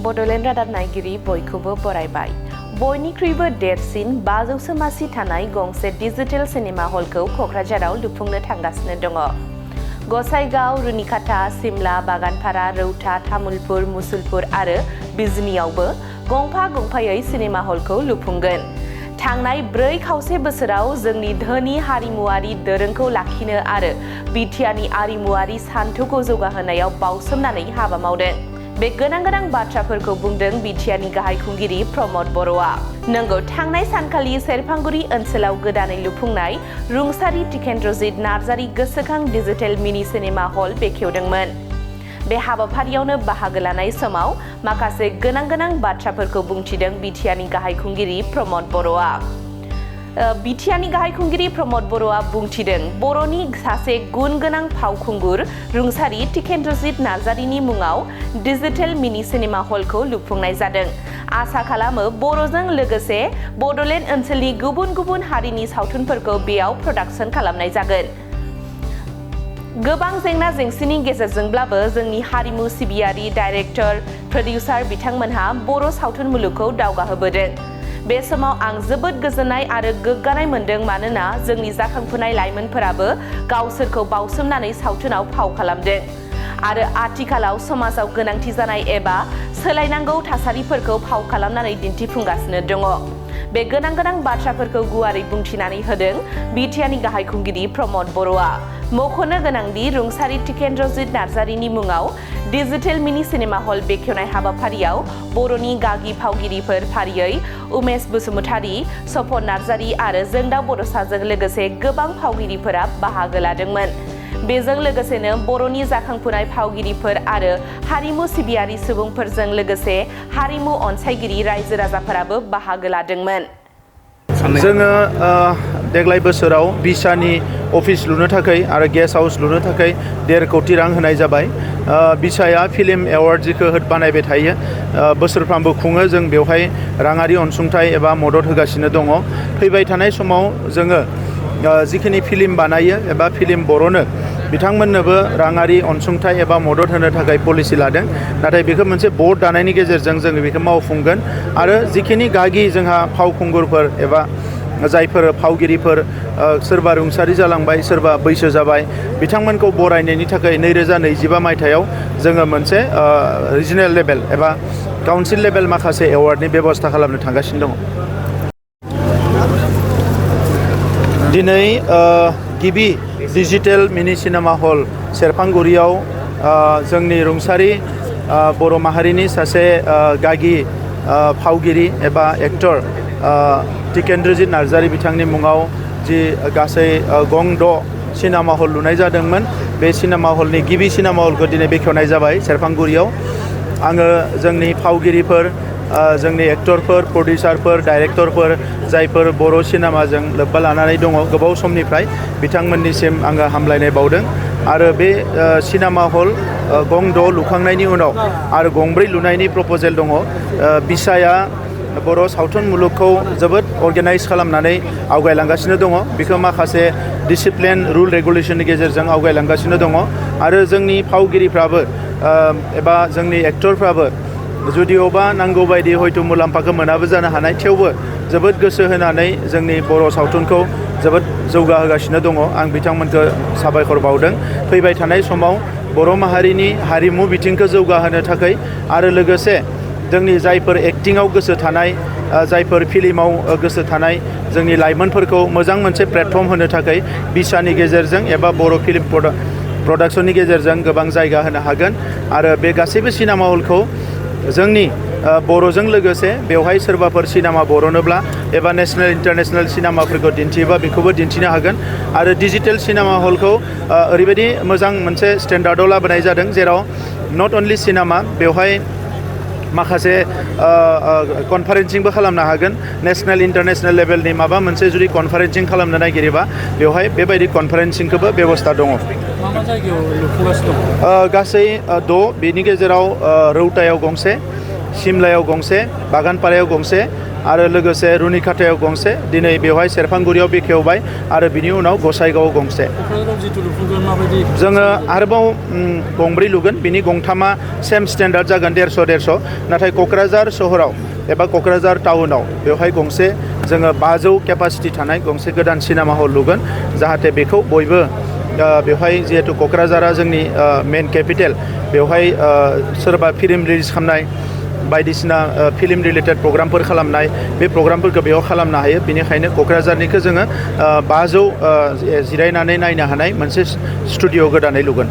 बड'लेण्ड रादाब नायगिरि बयखौबो बरायबाय। बयनिख्रुइबो देरसिन 500 मासि थानाय गंसे डिजिटेल सिनेमा हलखौ क'क्राझाराव लुफुंनो थांगासिनो दङ। गसाइगाव, रुनिकाटा, सिमला, बागानपारा, रौता, तामुलपुर, मुसलपुर आरो बिजनीआवबो गंफा गंफायै सिनेमा हलखौ लुफुंगोन। थांनाय 4.5 बोसोराव जोंनि धोनि हारिमुआरि दोरोंखौ लाखिनो आरो बिटिआरनि आरिमुआरि सानथौखौ जौगाहोनायाव बावसोमनानै हाबा मावदों। बे गोनां बाथ्राफोरखौ बुंदों बिटिआरनि गाहाय खुंगिरि प्रमद बर'आ। नंगौ, थांनाय सानखालि सेरफांगुरि ओनसोलाव गोदानै लुफुंनाय रुंसारि टिकेन्द्रजित नार्जारि गोसोखां डिजिटेल मिनि सिनेमा हल बेखेवदोंमोन। बे हाबाफारियावनो बाहागो लानाय समाव माखासे गोनां बाथ्राफोरखौ बुंथिदों बिटिआरनि गाहाय खुंगिरि प्रमद बर'आ। बिटिआरनि गाहाय खुंगिरि प्रमद बर'आ बुंथिदों, बर'नि सासे गुन गोनां फावखुंगुर रुंसारि टिकेन्द्रजित नार्जारिनि मुङाव डिजिटेल मिनि सिनेमा हलखौ लुफुंनाय जादों। आसा खालामो बर'जों लोगोसे बड'लेण्ड ओनसोलनि गुबुन हारिनि सावथुनफोरखौ बेयाव प्रडाक्सन खालामनाय जागोन। गोबां जेंना जेंसिनि गेजेरजोंब्लाबो जोंनि हारिमु सिबियारि, डाइरेक्टर, प्रडिउसार बिथांमोनहा बर' सावथुन मुलुगखौ दावगाहोबोदों। बे समाव आं जोबोद गोजोननाय आरो गोग्गानाय मोनदों, मानोना जोंनि जाखांफुनाय लाइमोनफोराबो गावसोरखौ बावसोमनानै सावथुनाव फाव खालामदों आरो आथिखालाव समाजाव गोनांथि जानाय एबा सोलायनांगौ थासारिफोरखौ फाव खालामनानै दिन्थिफुंगासिनो दङ। बे गोनां बाथ्राफोरखौ गुवारै बुंथिनानै होदों बिटिआरनि गाहाय खुंगिरि प्रमद बर'आ। मख'नो गोनांदि रुंसारि टिकेन्द्रजित नार्जारिनि मुङाव डिजिटेल मिनि सिनेमा हल बेखेवनाय हाबाफारियाव बर'नि गागि फावगिरिफोर फारियै उमेश बसुमतारी, सपन नार्जारि आरो जोंदाव बड'साजों लोगोसे गोबां फावगिरिफोरा बाहागो लादोंमोन। बेजों लोगोसेनो बर'नि जाखांफुनाय फावगिरिफोर आरो हारिमु सिबियारि सुबुंफोरजों लोगोसे हारिमु अनसायगिरि रायजो राजाफोराबो बाहागो लादोंमोन। जोङो देग्लाय बोसोराव बिसानि अफिस लुनो थाखाय आरो गेस्ट हाउस लुनो थाखाय 1.5 कोटि रां होनाय जाबाय। बिसाया फिल्म एवार्ड जिखौ बानायबाय थायो, बोसोरफ्रामबो खुङो। जों बेवहाय राङारि अनसुंथाइ एबा मदद होगासिनो दङ। फैबाय थानाय समाव जोङो जिखिनि फिल्म बानायो एबा फिल्म बर'नो बिथांमोननोबो राङारि अनसुंथाइ एबा मदद होनो थाखाय पलिसि लादों। नाथाय बेखौ मोनसे बर्ड दानायनि गेजेरजों जोङो बेखौ मावफुंगोन आरो जिखिनि गागि जोंहा फावखुंगुरफोर एबा जायफोर फावगिरिफोर सोरबा रुंसारि जालांबाय, सोरबा बैसो जाबाय, बिथांमोनखौ बरायनायनि थाखाय 2025 मायथाइयाव जोङो मोनसे रिजनेल लेभेल एबा काउन्सिल लेभेल माखासे एवार्डनि बेबस्था खालामनो थांगासिनो दङ। दिनै गिबि डिजिटेल मिनि सिनेमा हल सेरफांगुरियाव जोंनि रुंसारि बर' माहारिनि सासे गागि फावगिरि एबा एक्टर टिकेन्द्रजित नार्जारि बिथांनि मुङाव जि गासै गं 6 सिनेमा हल लुनाय जादोंमोन। बे सिनेमा हलनि गिबि सिनेमा हलखौ दिनै बेखेवनाय जाबाय सेरफांगुरियाव। आङो जोंनि फावगिरिफोर, जोंनि एक्टरफोर, प्रडिउसारफोर, डाइरेक्टरफोर जायफोर बर' सिनेमाजों लोब्बा लानानै दङ गोबाव समनिफ्राय, बिथांमोननिसिम आङो हामलायनाय बावदों। आरो बे सिनेमा हल गं 6 लुखांनायनि उनाव आरो गं 4 लुनायनि प्रप'जेल दङ। बिसाया बर' सावथुन मुलुगखौ जोबोद अर्गेनाइज खालामनानै आवगायलांगासिनो दङ। बेखौ माखासे डिसिप्लिन, रुल रेगुलेसननि गेजेरजों आवगायलांगासिनो दङ। आरो जोंनि फावगिरिफ्राबो एबा जोंनि एक्टरफ्राबो जुदिअबा नांगौ बायदि हयथ' मुलाम्फाखौ मोनाबो जानो हानाय, थेवबो जोबोद गोसो होनानै जोंनि बर' सावथुनखौ जोबोद जौगाहोगासिनो दङ। आं बिथांमोनखौ साबायखर बावदों। फैबाय थानाय समाव बर' माहारिनि हारिमु बिथिंखौ जौगाहोनो थाखाय आरो लोगोसे जोंनि जायफोर एक्टिङाव गोसो थानाय, जायफोर फिल्माव गोसो थानाय जोंनि लाइमोनफोरखौ मोजां मोनसे प्लेटफर्म होनो थाखाय बिसानि गेजेरजों एबा बर' फिल्म प्रडाक्शननि गेजेरजों गोबां जायगा होनो हागोन। आरो बे गासैबो सिनेमा हलखौ जोंनि बर'जों लोगोसे बेवहाय सोरबाफोर सिनेमा बर'नोब्ला एबा नेसनेल इन्टारनेसनेल सिनेमाफोरखौ दिन्थियोबा बेखौबो दिन्थिनो हागोन। आरो डिजिटेल सिनेमा हलखौ ओरैबायदि मोजां मोनसे स्टेन्डार्डआव लाबोनाय जादों, जेराव नट अनलि सिनेमा, बेवहाय माखासे कनफारेन्सिंबो खालामनो हागोन। नेसनेल इन्टारनेसनेल लेभेलनि माबा मोनसे जुदि कनफारेन्सिं खालामनो नागिरोबा बेवहाय बेबायदि कनफारेन्सिंखौबो बेबस्था दङ। मा जायगायाव लुफुंगासिनो दं? गासै 6, बेनि गेजेराव रौतायाव गंसे, सिमलायाव गंसे, बागानपारायाव गंसे आरो लोगोसे रुनिकाटायाव गंसे दिनै बेवहाय सेरफांगुरियाव बेखेवबाय आरो बिनि उनाव गसाइगावआव गंसे क'क्राझाराव जिथु लुफुंगोन माबायदि जोङो आरोबाव गंब्रै लुगोन बिनि गंथामा सेम स्टेन्डार्ड जागोन 150 नाथाय क'क्राझार सहराव एबा क'क्राझार टाउनाव बेवहाय गंसे जोङो 500 केपासिटि थानाय गंसे गोदान सिनेमा हल लुगोन जाहाथे बेखौ बयबो बेवहाय जिहेतु क'क्राझारा जोंनि मेन केपिटेल बेवहाय सोरबा फिल्म रिलिज खालामनाय बायदिसिना फिल्म रिलेटेड प्रग्रामफोर खालामनाय बे प्रग्रामफोरखौ बेयाव खालामनो हायो बेनिखायनो क'क्राझारनिखौ जोङो 500 जिरायनानै नायनो हानाय मोनसे स्टुडिअ गोदानै लुगोन।